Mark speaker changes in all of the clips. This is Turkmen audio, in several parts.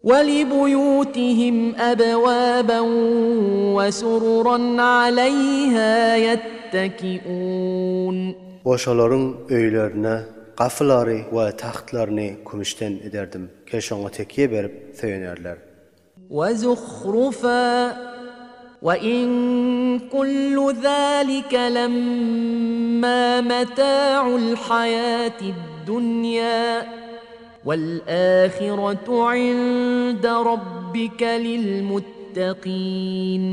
Speaker 1: وَلِبُيُوتِهِمْ أَبْوَابًا وَسُرُرًا عَلَيْهَا يَتَّكِئُونَ.
Speaker 2: We şolaryň öýlerine gapylary we tagtlaryny kümüşden ederdim, ke şoňa tekýe berip söýenerler.
Speaker 1: وَزُخْرُفًا وَإِن كُلُّ ذَٰلِكَ لَمَّا مَتَاعُ الْحَيَاةِ الدُّنْيَا وَالْآخِرَةُ عِندَ رَبِّكَ لِلْمُتَّقِينَ.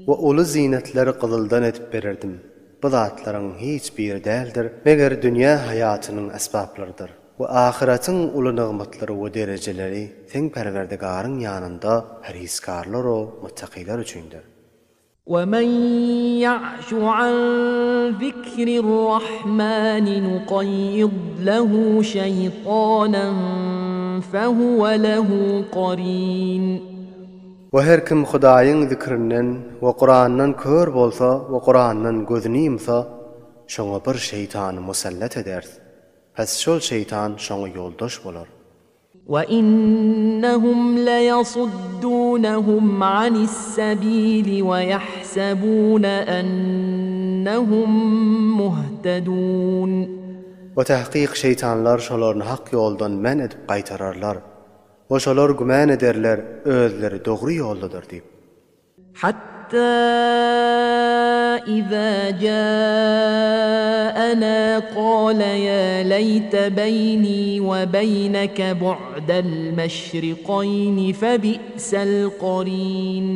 Speaker 2: We uly zynetleri gyzyldan edip bererdim. Bu zatlaryň hiç biri däldir, meger dünýä haýatynyň esbaplarydyr. We ahyretiň uly nygmatlary we derejeleri seň Perwerdigaryň ýanynda perhizkarlar-u muttakylar üçindir.
Speaker 1: وَمَن يَعْشُ عَن ذِكْرِ الرَّحْمَٰنِ نُقَيِّضْ لَهُ شَيْطَانًا فَهُوَ لَهُ قَرِينٌ.
Speaker 2: We her kim Hudaýyň zikrinden we Kurandan kör bolsa we Kurandan gözüni ýumsa, şoňa bir şeýtany musallat ederis. Pes şol şeýtan şoňa ýoldaş bolar.
Speaker 1: وَإِنَّهُمْ لَيَصُدُّونَهُمْ عَنِ السَّبِيلِ وَيَحْسَبُونَ أَنَّهُمْ مُهْتَدُونَ.
Speaker 2: We tahkyk şeýtanlar şolaryny hak ýoldan men edip gaýtararlar. We şolar gümän ederler özleri dogry ýoldadyr diýip.
Speaker 1: Hatta iza ja'ana qala ya leýte beýni we beýneke bu'del meşrikaýni febi'sel karin.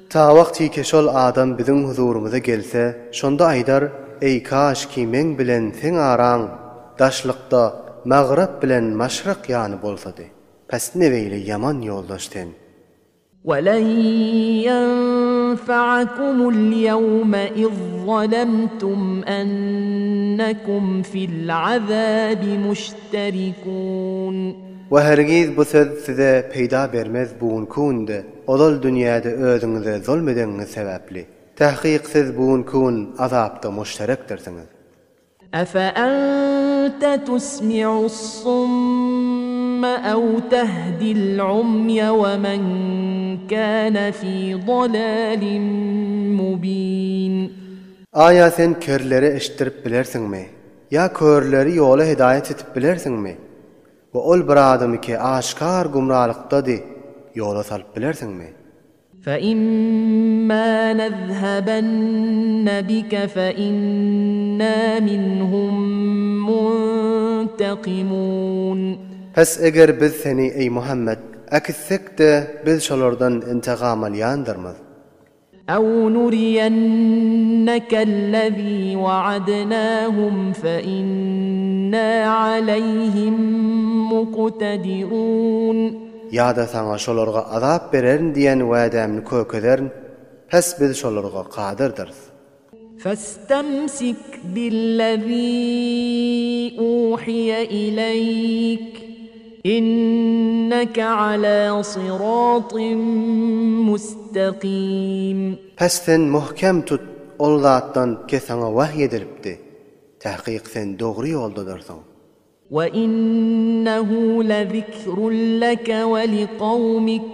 Speaker 2: Ta wagty ki şol adam biziň huzurymyza gelse, şonda aýdar, Eý kaş ki meň bilen seň araň daşlykda Magrap bilen Maşryk ýany bolsady. Pes ne beýle ýaman ýoldaş sen.
Speaker 1: وَلَن يَنفَعَكُمُ الْيَوْمَ إِذ ظَّلَمْتُمْ أَنَّكُمْ فِي الْعَذَابِ مُشْتَرِكُونَ.
Speaker 2: We hergiz bu söz size peýda bermez bu günki günde, ozal dünýäde özüňize zulm edeniňiz sebäpli. Tahkyk siz bu günki gün azapda muşterekdirsiňiz.
Speaker 1: أَفَأَنتَ تُسْمِعُ الصُّمَّ أَوْ تَهْدِي الْعُمْيَ وَمَنْ كَانَ فِي ضَلَالٍ مُّبِينٍ.
Speaker 2: Aýa sen kerlere eşitdirip bilersiňmi? Ýa körleri ýola hidaýat edip bilersiňmi? We ol bir adamy ki aşgar gümralykdady, ýola salyp bilersiňmi?
Speaker 1: فَإِمَّا نَذْهَبَنَّ بِكَ فَإِنَّا مِنْهُم مُّنتَقِمُونَ.
Speaker 2: Pes eger biz seni, eý Muhammet, äkitsek-de, biz şolardan intigam alýandyrmyz.
Speaker 1: أَوْ نُرِيَنَّكَ الَّذِي وَعَدْنَاهُمْ فَإِنَّا عَلَيْهِم مُّقْتَدِرُونَ.
Speaker 2: Ýa-da saňa şolarga azap bererin diýen wädämni kökezerin, pes biz şolarga kadyrdyrys.
Speaker 1: فَاسْتَمْسِكْ بِالَّذِي أُوحِيَ إِلَيْكَ إِنَّكَ عَلَى صِرَاطٍ مُّسْتَقِيمٍ.
Speaker 2: Pes sen muhkem tut ol zatdan ki saňa wahy edilipdi, tahkyk sen dogry ýoldadyrsyň.
Speaker 1: وَإِنَّهُ لَذِكْرٌ لَكَ وَلِقَوْمِكَ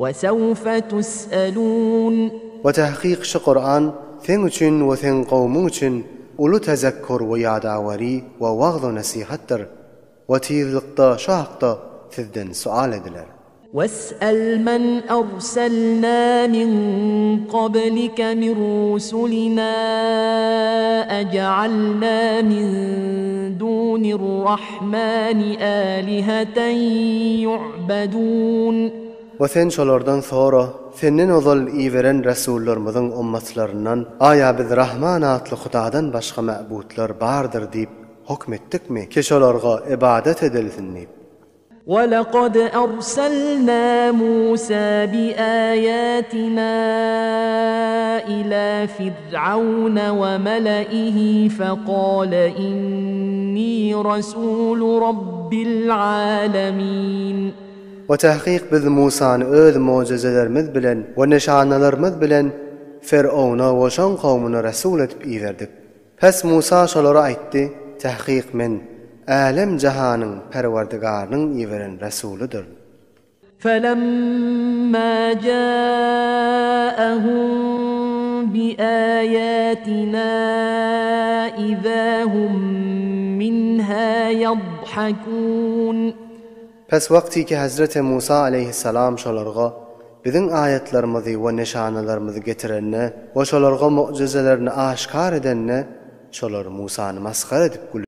Speaker 1: وَسَوْفَ تُسْأَلُونَ.
Speaker 2: We tahkyk şu Kuran seň üçin we seň kowmuň üçin uly tezekkur we ýadaweri we wagz-u nesihatdyr we tizlikde şu hakda sizden sual ediler.
Speaker 1: وَاسْأَلْ مَنْ أَرْسَلْنَا مِنْ قَبْلِكَ مِنْ رُسُلِنَا أَجَعَلْنَا مِنْ دُونِ الرَّحْمَنِ آلِهَةً يُعْبَدُونَ.
Speaker 2: We sen şolardan sora, senden ozal iberen resullarymyzyň ummatlaryndan, Aýa biz Rahman atly Hudadan başga mäbutlar bardyr diýip hokm etdikmi, ki şolarga ybadat edilsin diýip?
Speaker 1: وَلَقَدْ أَرْسَلْنَا مُوسَىٰ بِآيَاتِنَا إِلَىٰ فِرْعَوْنَ وَمَلَئِهِ فَقَالَ إِنِّي رَسُولُ رَبِّ الْعَالَمِينَ.
Speaker 2: We tahkyk biz Musany öz möjezelerimiz bilen we nyşanalarymyz bilen Ferowna we şoň kowmuna resul edip iberdik. Pes Musa şolara aýtdy, Tahkyk men Älem-jahanyň Perwerdigarynyň iberen resulydyryn.
Speaker 1: Felemma ja'ahum biayatina iza hum minha yadhakun.
Speaker 2: Pes wagtyky Hezreti Musa aleýhissalam şolarga Biziň aýatlarymyzy we nyşanalarymyzy getirende we şolarga mugjyzalaryny aşkar edende, şolar Musany masgara edip gülüşdiler.